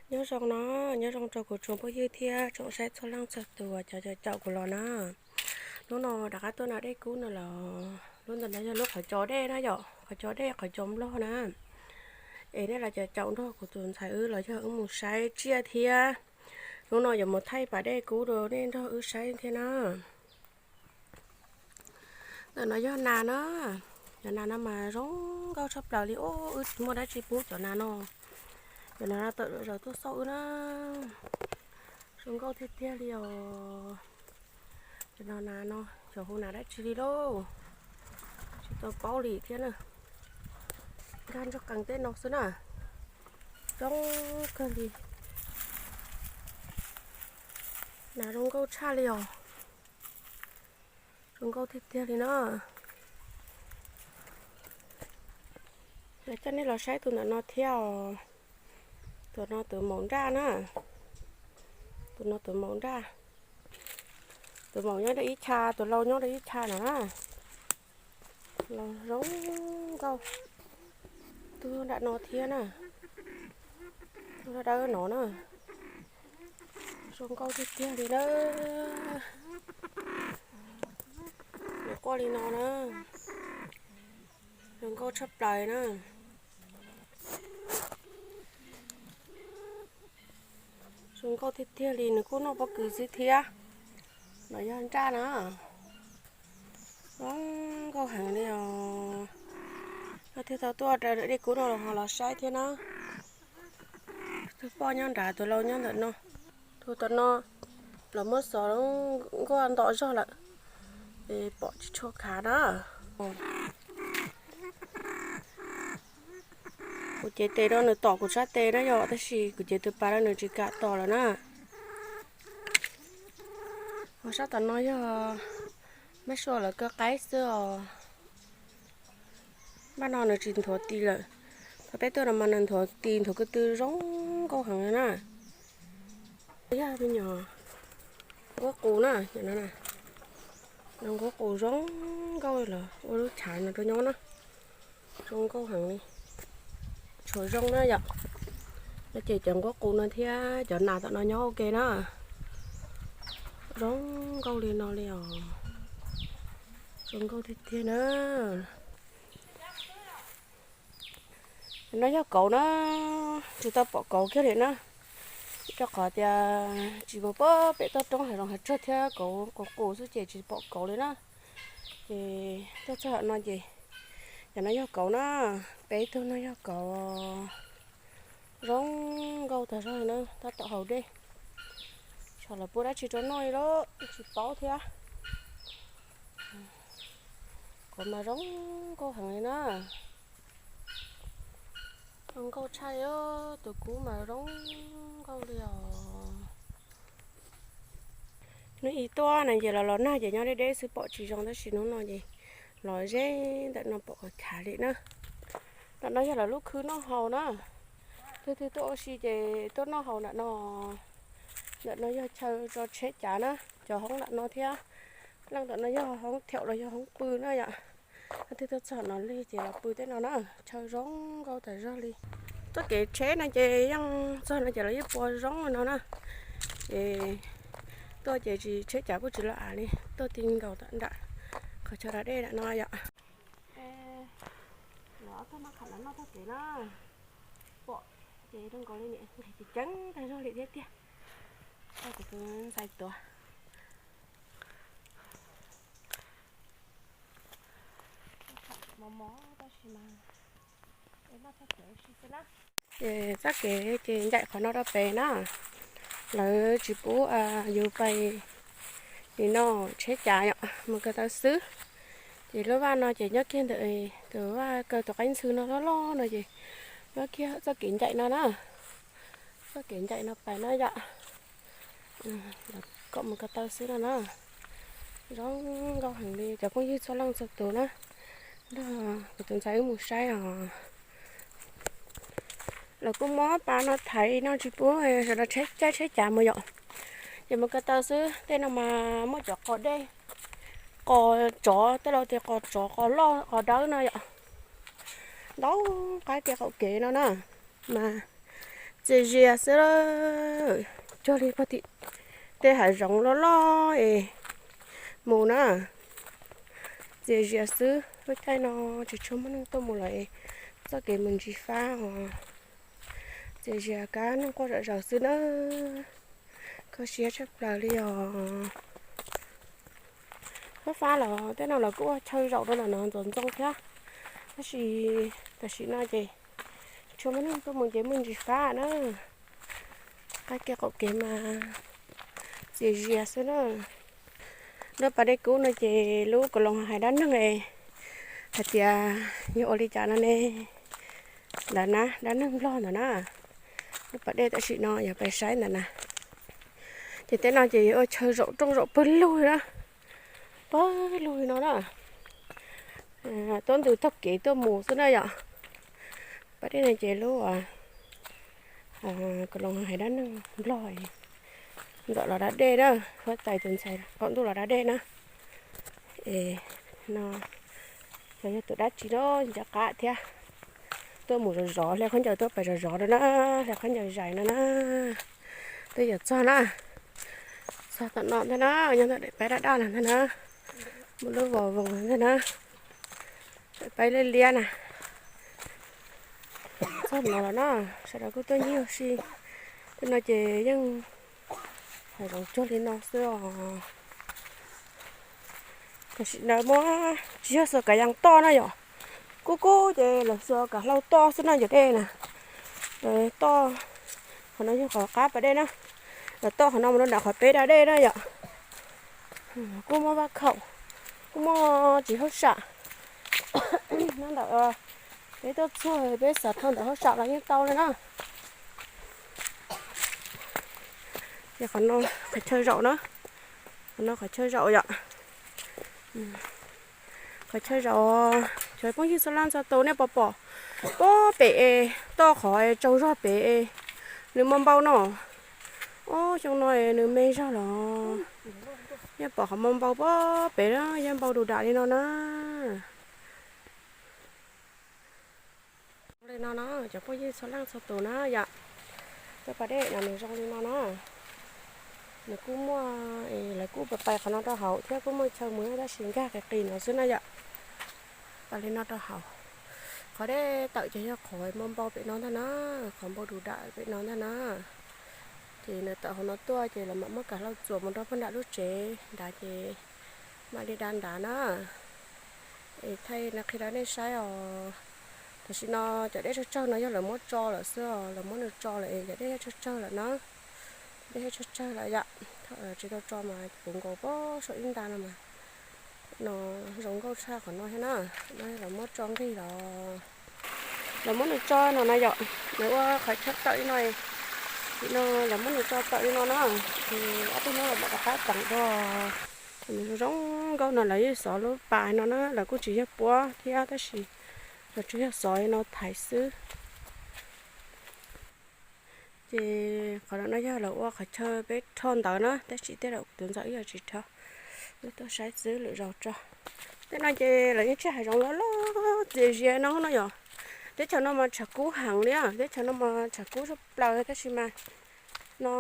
Nyob zoo no, nyob zoo rau kuv tsoom phooj ywg thiab tsoom saib txhua leej txhua tus uas cov caum kuv los na. Hnub no rov qab tuaj noj dej kub no los, lub ntawm no yog lub qhov cos dej na yom, qhov cos dej qhov cos nplog na. Es nej los caum nrog kuv tus ntxhais wb los yog wb mus saib tsiaj thiab. Hnub no yuav mus thaij pas dej kub rau nej nrog wb saib thiab na. Ntawm no yog nas na, cov nas no mas zoo nkauj tshaj plaws li. Wb tsis muaj dab tsi pub cov nas no, cov nas no tawm zaws tuaj xauj wb na. Zoo nkauj tiag tiag li os. Cov nas no xyov hu nas dab tsi li lauj, tsis tau paub li thiab na. Nkag ntsuag qees tej no xwb na, zoo kawg li. Nas zoo nkauj tshaj li os, zoo nkauj tiag tiag li na. Coj nej los saib tus ntawm no thiab os. Tus no tus maum nraj na, tus no tus maum nraj. Tus maum nyob rau ib chav, tus lau nyob rau ib chav no na. Los zoo nkauj, tus nram no thiab na, tus dawb no na. Zoo nkauj tiag tiag li na. Nws quaj li no na, zoo nkauj tshaj plaws na. Zoo nkauj tiag tiag li, nws kuj noj pob kws xwb thiab. No yog nraj na, zoo nkauj heev li os. Koj thiaj tau tuaj raws dej kub no los ho los saib thiab na. Tus poj nyob nrad, tus lau nyob ntawm no. Tus tom no los muab xov nkuaj nto zog lawm, es pom tsis tshua khav na. Kuv cev tes rau nws tom kuv sab tes na yom, tab sis kuv cev tus pas rau nws tsis kam tom lawm na. Ho sab tom no yog mab sua lawv kaw qaib xwb os. Npaj no nws tsis nthuav tis lawm, thaum peb tuaj no mas nws nthuav tis nthuav ko tw zoo nkauj heev li na. Yog me nyuam nquab qus na, nquab qus zoo nkauj los ua lub chav no rau nyob na, zoo nkauj heev li. Tshuav zoo na yom. No ces cov nquab qus no thiab cov nas tom no nyob ua ke na, zoo nkauj li no li os, zoo nkauj tiag tiag na. No yog kauv na, tsis tau pom kauv kiag li na, rau qhov tias tsis mus pem toj roob hav zoov hav tsuag thiab, kauv qus qus xwb ces tsis pom kauv li na. Ces tuaj txog no ces, cov no yog kauv na, peb tug no yog kauv, zoo nkauj tag zog li na, tab tom haus dej. Tsam lawv pub dab tsi rau noj li lauj, tsis paub thiab. Kauv mas zoo nkauj heev li na. Zoo nkauj tshaj li, tus kub mas zoo nkauj li os. Hnub ib tuaj na ces los los nag ces nyob deb deb xwb pom tsis zoo, tab sis hnub no ces los ze ntawm no pom khav khav li na. Ntawm no yog lawv lub khw noj haus na. Leej twg tuaj ua si ces tuaj noj haus ntawm no. Ntawm no yog chaw tso tsheb cav na, cov hoob ntawm no thiab. Leej ntawm no yog hoob thaum los yog hoob pw na yom. Leej twg tuaj txog no li ces los pw tej no na, chaw zoo nkauj tas zog li. Txoj kev tsheb no ces yeej txog no ces lawv yeej pua zoo no na. Ces tuaj ces tsis, tsheb cav kuj tsis los av li, tuaj ti nkaus tom nram qhov chaw da dej nram no yom. Los ob tug noj qhov no noj txoj kev na, pom ces zoo nkaus li niam nqhis ceev ceev tag zog li thiab tiag. Kuv tus ntxhais tuav. Mos mos tab sis mas noj txoj kev ua si xwb na. Ces txoj kev ces ncaim qhov no rau pem na, lawv tsis pub yus pais nim no, tsheb cav yom, mus ko taw xwb. Ces lub vaj no ces nyob kiag ntawm tus vaj kaw tus qaib ntxhw no loj loj no ces nyob kiag txoj kev ncaim no na, txoj kev ncaim no pais na yom. Kom mus ko taw xwb no na. Zoo nkauj heev li cov phooj ywg txhua leej txhua tus na, nrog kuv tus ntxhais wb mus saib os. Lawv kuj muab pas no thaiv no tsis pub sawv daws caij tsheb cav mus yom. Ces mus ko taw xwb, tej no mas muaj cov qos dej, qos tsov, tej laus tias qos tsov qos loj qos dawb no yom. Ntau qaib kev qaum kev no na, mas Txias zias xwb, cuag li pog tim tej hav zoov loj loj es mus na. Txias zias xwb, lub caij no tsis tshua muaj neeg tuaj mus lawm es txoj kev mus ntsis fab os. Txias zias kab neeg quaj zom zaws xwb na. Kho siab tshaj plaws li os. Fab fab los tej no los kuj ua chaw zaum rau ntawm no ntxoov ntxoo thiab, tab sis tam sim no ces tsis tshua muaj neeg tuaj mus ces muaj ntsis fab na. Qab kev qaum kev mas txias zias xwb na. Lub pas dej kub no ces lub Kom Loos hais dab neeg hais tias yog ua li cas no ne, ntawd na, dab neeg Nplog ntawd na. Lub pas dej tam sim no yog pais saib ntawd na. Ces tej no ces yog ua chaw zaum rooj zaum pawg lug na, pawg lug li no na. Tuaj ntws taug kev tuaj mus xwb na yom. Pas dej no ces lub Kom Loos hais dab neeg Nplog ntxawm los da dej na, huab tais tus ntxhais qaum ntuj los da dej na. Es no xyov yog tus dab tsi no nco qab thiab. Tuaj mus zov zov, hle khaub ncaws tuaj pais zov zov no na, hle khaub ncaws zais no na. Twb yuav txog na, txog tom no ntag na, nyob ntawm daim paib daj daj no ntag na, muaj lub vos voos ntag na, daim paib liab liab na. Txog no los na, sawv daws kuj tuaj ncig ua si. Tej no ces yeej hav zoov cuag li no xwb os. Tam sim ntawd muab tsis yog xuas kav yas toj na yom, kub kub ces lawv xuas kav hlau toj xwb na cov dej na. Toj qhov no yog qhov qab pas dej na, lawv toj qhov no mus rau nram qhov peb da dej na yom. Kuj muaj vaj khaum, kuj muaj tsev hauj sam. Nyob ntawm peb tuaj txog peb xav thau ntawm hauj sam los yeej tau li na. Ces qhov no qhov chaw zaum na, qhov no qhov chaw zaum yom. Qhov chaw zaum, cov phooj ywg txhua leej txhua tus nej puas pom, puag pem es toj qhov tsaug zog pem es nws muaj npau no. Ob xyoo no nws me zog los, nej pom qhov muaj npau puag pem na, yeej npau dus dam li no na. Li no na, cov phooj ywg txhua leej txhua tus na yom, cov pas dej no nws zoo li no na. Nws kuj muaj, lawv kuj pais pais qhov no rau hauv thiab kuj muaj chaw mus tab sis nkag qis qis no xwb na yom. Pais li no rau hauv. Qhov dej tawm ces yog qhov muaj npau pem no ntag na, qhov npau dus dam pem no ntag na. Ces nws tawm hauv no tuaj ces lawv mam muab kav hlau txuas mus rau pem nram lub tsev nrad ces mam li da nrad na. Es thaij no qhia rau nej saib os. Tam sim no cov dej tsawg tsawg no yog lawv muab tso lawm xwb os, lawv muab nws tso lawm es cov dej tsawg tsawg lawm na. Dej tsawg tsawg lawm yom, thaum tsis tau tso mas puv nkaus pem saum ib nta no mas. No zoo nkauj tshaj qhov no thiab na, no lawv muab tso nqig los lawv muab nws tso no na yom, lawv ua qhov chaw tawm li no, no lawv muab nws tso tawm li no na. Ces ob tug no los mam rov qab teem dua. Nws zoo nkauj no lawv yeej xov lub pas no na, lawv kuj tsis yog puab thiab tab sis lawv tsuas yog xov li no thaiv xwb. Ces qhov no yog lawv ua qhov chaw peb rho ntawv na, tab sis tej zaum tus ntxawm ib yam tsis rho, wb tuaj saib xwb lwm zaus tso. Tej no ces lawv yeej tseg hav zoov loj loj txias zias no no yom. Teb chaws no mas tshav kub heev li, teb chaws no mas tshav kub tshaj plaws tab sis mas no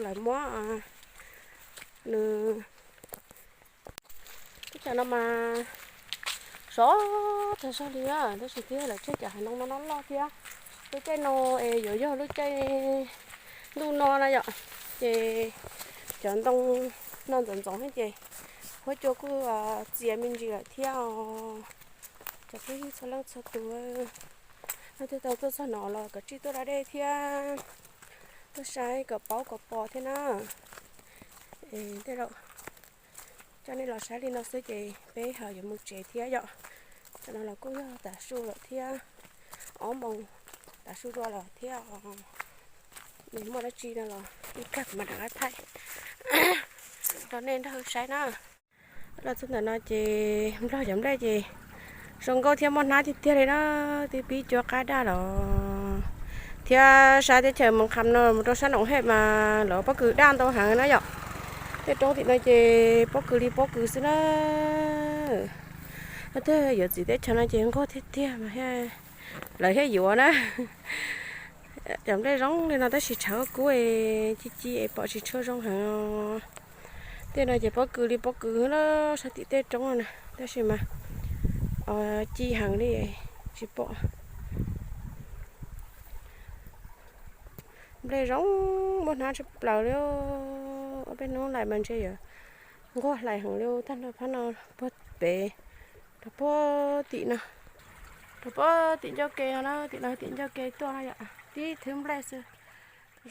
lawv muab nws, teb chaws no mas sov tag zog li na, tab sis twb yog lawv tseg cov hav zoov no no loj thiab. Lub caij no es yuav yog lub caij ntuj no na yom, ces cov ntoo no ntxoov ntxoov thiab ces huab cua kuj txias me ntsis lawm thiab os. Cov phooj ywg txhua leej txhua tus, leej twg tau tuaj txog no los kov tsij tuaj da dej thiab tuaj saib kom paub kom pom thiab na. Tej zaum coj nej los saib li no xwb ces peb ho yuav mus tsev thiab yom. Tam no los kuj yog tav su lawm thiab, ob moos tav su dua lawm thiab. Nws muaj dab tsi no los ib pliag kuv mam rov qab thaij rau nej nrog saib na. Los txog ntawm no ces nplog cov nplej ces zoo nkauj thiab muaj hnab tiag tiag li na, twb pib cuab qab daj los. Thiab sab teb chaws Moos Kham no mus rau sab Noom Hej mas lawv pob kws daj ntau heev na yom. Tej roob tim no ces pob kws li pob kws xwb na. Tej yawm txiv teb chaws no ces nquag tiag tiag mas lawv thiaj yuav na. Cov nplej zoo li no tab sis tshav kub kub, ci ci es pom tsis tshua zoo heev. Tej no ces pob kws li pob kws lawm sab tim tej roob no na, tab sis mas ci heev li, tsis pom. Nplej zoo, muaj hnab tshaj plaws li. Ob peb hnub lawm mas ntshe yuav nquag hlais heev li. Tag nrho phab no, puag pem, rau puag tim no, rau puag tim ncauj ke no na, tim no tim ncauj ke tuaj no yom, tib thwb nplej xwb.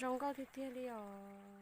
Zoo nkauj tiag tiag li os.